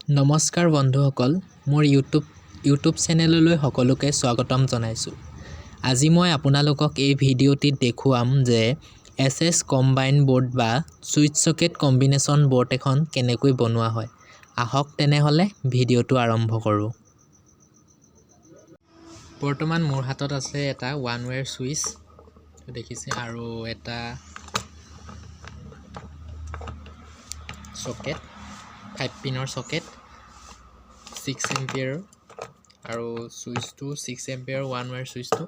নমস্কাৰ বন্ধুসকল, মোৰ ইউটিউব চেনেললৈ সকলোকে স্বাগতম জনাইছোঁ। আজি মই আপোনালোকক এই ভিডিঅ'টিত দেখুৱাম যে এছ এছ কম্বাইন ব'ৰ্ড বা ছুইচ চকেট কম্বিনেশ্যন ব'ৰ্ড এখন কেনেকৈ বনোৱা হয়। আহক তেনেহ'লে ভিডিঅ'টো আৰম্ভ কৰোঁ। বৰ্তমান মোৰ হাতত আছে এটা ওৱান ৱেৰ ছুইচ দেখিছে আৰু এটা চকেট, 5 পিনৰ চকেট, 6 এম্পিয়াৰ আৰু ছুইচটো 6 এম্পিয়াৰ ওৱান ৱেৰ ছুইচটো।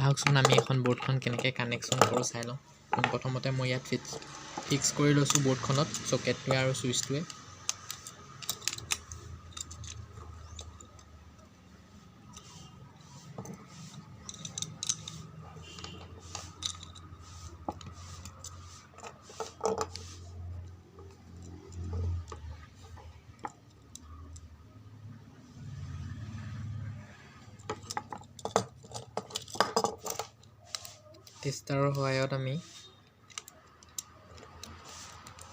আহকচোন আমি এখন ব'ৰ্ডখন কেনেকৈ কানেকশ্যন কৰোঁ চাই লওঁ। পোনপ্ৰথমতে মই ইয়াত ফিক্স কৰি লৈছোঁ ব'ৰ্ডখনত চকেটটোৱে আৰু ছুইচটোৱে। টেষ্টাৰৰ সহায়ত আমি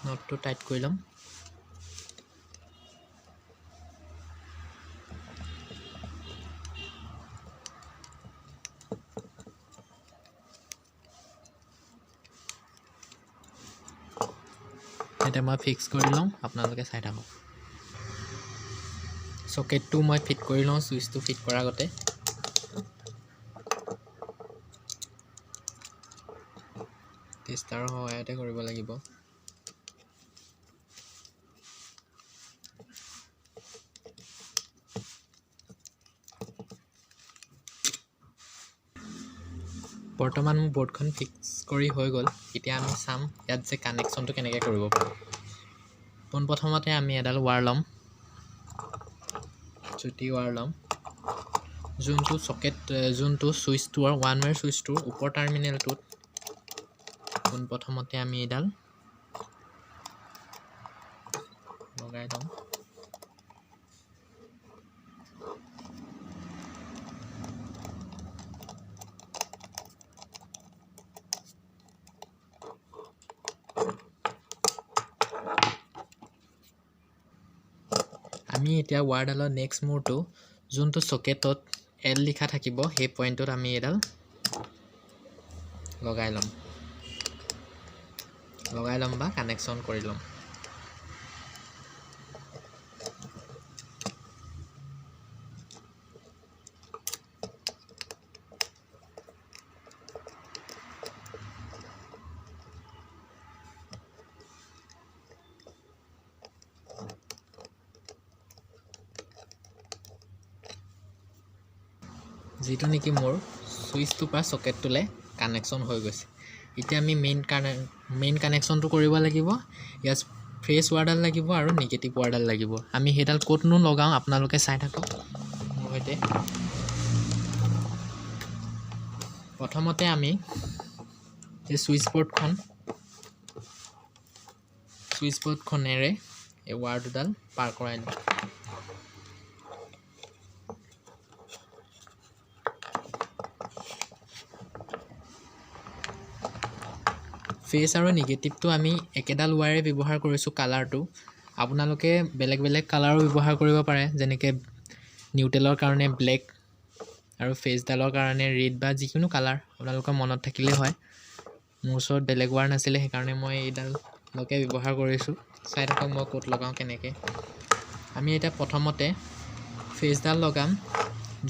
নটটো টাইট কৰি ল'ম। এতিয়া মই ফিক্স কৰি লওঁ, আপোনালোকে চাই থাকক। চকেটটো মই ফিট কৰি লওঁ ছুইচটো ফিট কৰাৰ আগতে। টেষ্টাৰৰ সহায়তে কৰিব লাগিব। বৰ্তমান মোৰ ব'ৰ্ডখন ফিক্স কৰি হৈ গ'ল। এতিয়া আমি চাম ইয়াত যে কানেকশ্যনটো কেনেকৈ কৰিব পাৰোঁ। পোনপ্ৰথমতে আমি এডাল ৱায়াৰ ল'ম, চুটি ৱায়াৰ ল'ম, যোনটো চকেট, যোনটো ছুইচটোৰ ওৱান ৱেৰ ছুইচটোৰ ওপৰ টাৰ্মিনেলটোত পোনপ্ৰথমতে আমি এইডাল লগাই ল'ম। আমি এতিয়া ৱায়াৰডালৰ নেক্সট মূৰটো যোনটো চকেটত এল লিখা থাকিব সেই পইণ্টটোত আমি এইডাল লগাই ল'ম, বা কানেকশ্যন কৰি ল'ম। যিটো নেকি মোৰ ছুইচটোৰ পৰা চকেটটোলৈ কানেকশ্যন হৈ গৈছে। এতিয়া আমি মেইন কানেকশ্যনটো কৰিব লাগিব। ইয়াত ফ্ৰেছ ৱায়াৰডাল লাগিব আৰু নিগেটিভ ৱায়াৰডাল লাগিব। আমি সেইডাল ক'তনো লগাওঁ আপোনালোকে চাই থাকক মোৰ সৈতে। প্ৰথমতে আমি এই ছুইচ ব'ৰ্ডখনেৰে এই ৱায়াৰ দুডাল পাৰ কৰাই লওঁ। ফেচ আৰু নিগেটিভটো আমি একেডাল ৱায়াৰে ব্যৱহাৰ কৰিছোঁ। কালাৰটো আপোনালোকে বেলেগ বেলেগ কালাৰো ব্যৱহাৰ কৰিব পাৰে, যেনেকৈ নিউট্ৰেলৰ কাৰণে ব্লেক আৰু ফেচডালৰ কাৰণে ৰেড বা যিকোনো কালাৰ আপোনালোকৰ মনত থাকিলেই হয়। মোৰ ওচৰত বেলেগ ৱায়াৰ নাছিলে, সেইকাৰণে মই এইডালকে ব্যৱহাৰ কৰিছোঁ। চাই থাকক মই ক'ত লগাওঁ কেনেকৈ। আমি এতিয়া প্ৰথমতে ফেচডাল লগাম,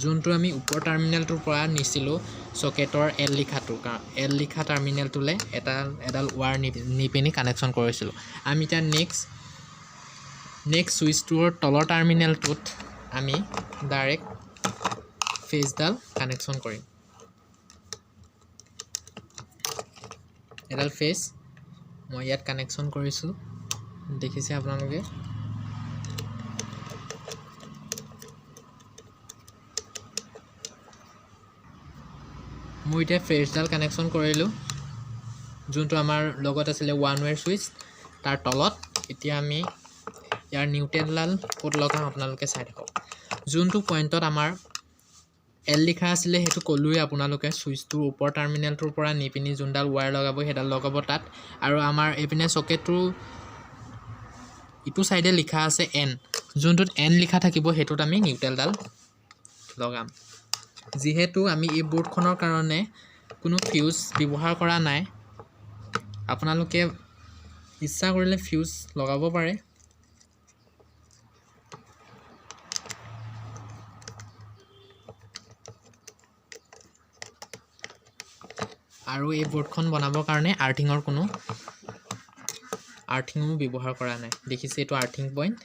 যোনটো আমি ওপৰ টাৰ্মিনেলটোৰ পৰা নিছিলোঁ চকেটৰ এল লিখাটো, এল লিখা টাৰ্মিনেলটোলৈ এডাল ৱায়াৰ নি পিনি কানেকশ্যন কৰিছিলোঁ। আমি এতিয়া নেক্সট ছুইচটোৰ তলৰ টাৰ্মিনেলটোত আমি ডাইৰেক্ট ফেচডাল কানেকশ্যন কৰিম। এডাল ফেচ মই ইয়াত কানেকশ্যন কৰিছোঁ, দেখিছে আপোনালোকে। মই এতিয়া ফ্ৰেছডাল কানেকশ্যন কৰিলোঁ, যোনটো আমাৰ লগত আছিলে ওৱান ৱেৰ ছুইচ, তাৰ তলত। এতিয়া আমি ইয়াৰ নিউট্ৰেলডাল ক'ত লগাওঁ আপোনালোকে চাই থাকক। যোনটো পইণ্টত আমাৰ এল লিখা আছিলে সেইটো ক'লোৱেই আপোনালোকে, ছুইচটোৰ ওপৰ টাৰ্মিনেলটোৰ পৰা নি পিনি যোনডাল ৱায়াৰ লগাব সেইডাল লগাব তাত। আৰু আমাৰ এইপিনে চকেটটোৰ ইটো ছাইডে লিখা আছে এন, যোনটোত এন লিখা থাকিব সেইটোত আমি নিউট্ৰেলডাল লগাম। যিহেতু আমি এই বৰ্ডখনৰ কাৰণে কোনো ফিউজ ব্যৱহাৰ কৰা নাই, আপোনালোকে ইচ্ছা কৰিলে ফিউজ লগাব পাৰে। আৰু এই বৰ্ডখন বনাবৰ কাৰণে আৰ্থিঙৰ কোনো আৰ্থিঙো ব্যৱহাৰ কৰা নাই। দেখিছে এইটো আৰ্থিং পইণ্ট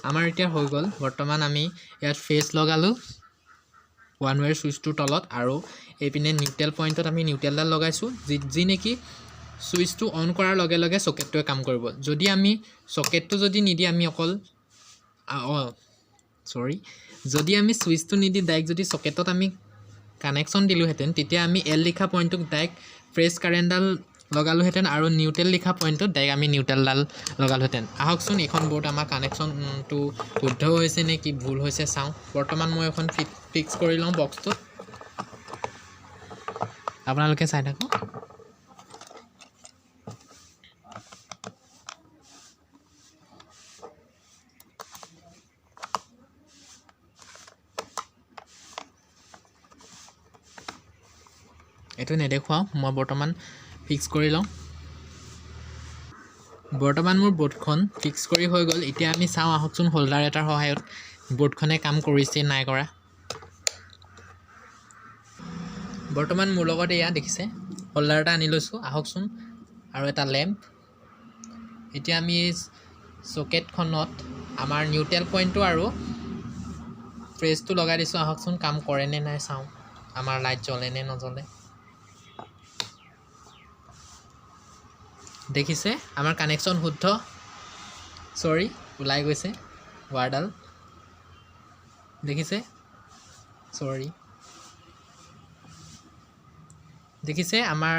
আমাৰ এতিয়া হৈ গ'ল। বৰ্তমান আমি ইয়াত ফেচ লগালোঁ ওৱান ৱেৰ ছুইচটোৰ তলত, আৰু এইপিনে নিউট্ৰেল পইণ্টত আমি নিউট্ৰেলডাল লগাইছোঁ, যি নেকি ছুইচটো অন কৰাৰ লগে লগে চকেটটোৱে কাম কৰিব। যদি আমি চকেটটো যদি নিদি আমি অকল চৰি যদি আমি ছুইচটো নিদি ডাইৰেক্ট যদি চকেটত আমি কানেকশ্যন দিলোঁহেঁতেন, তেতিয়া আমি এল লিখা পইণ্টটোক ডাইৰেক্ট ফ্ৰেছ কাৰেণ্টডাল লগালোঁহেঁতেন আৰু নিউট্ৰেল লিখা পইণ্টটোত ডাইৰেক্ট আমি নিউট্ৰেলডাল লগালোঁহেঁতেন। আহকচোন এইখন বৰ্ড আমাৰ কানেকশ্যনটো শুদ্ধ হৈছে নে কি ভুল হৈছে চাওঁ। বৰ্তমান মই এখন ফিক্স কৰি লওঁ বক্সটোত, আপোনালোকে চাই থাকক। এইটো নেদেখুৱাওঁ, মই বৰ্তমান ফিক্স কৰি লওঁ। বৰ্তমান মোৰ বৰ্ডখন ফিক্স কৰি হৈ গ'ল। এতিয়া আমি চাওঁ আহকচোন হোল্ডাৰ এটাৰ সহায়ত বৰ্ডখনে কাম কৰিছে নাই কৰা। বৰ্তমান মোৰ লগত এয়া দেখিছে হোল্ডাৰ এটা আনি লৈছোঁ, আহকচোন, আৰু এটা লেম্প। এতিয়া আমি এই চকেটখনত আমাৰ নিউট্ৰেল পইণ্টটো আৰু ফ্ৰেজটো লগাই দিছোঁ, আহকচোন কাম কৰে নে নাই চাওঁ, আমাৰ লাইট জ্বলে নে নজ্বলে। দেখিছে আমাৰ কানেকশ্যন শুদ্ধ, চৰি ওলাই গৈছে ৱাৰডাল, দেখিছে চৰি, দেখিছে আমাৰ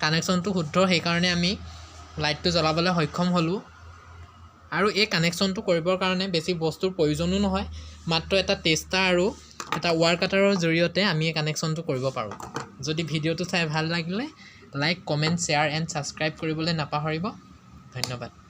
কানেকশ্যনটো শুদ্ধ, সেইকাৰণে আমি লাইটটো জ্বলাবলৈ সক্ষম হ'লোঁ। আৰু এই কানেকশ্যনটো কৰিবৰ কাৰণে বেছি বস্তুৰ প্ৰয়োজনো নহয়, মাত্ৰ এটা টেষ্টাৰ আৰু এটা ৱায়াৰ কাটাৰৰ জৰিয়তে আমি এই কানেকশ্যনটো কৰিব পাৰোঁ। যদি ভিডিঅ'টো চাই ভাল লাগিলে like, comment, share and subscribe কৰিবলৈ নাপাহৰিব। ধন্যবাদ।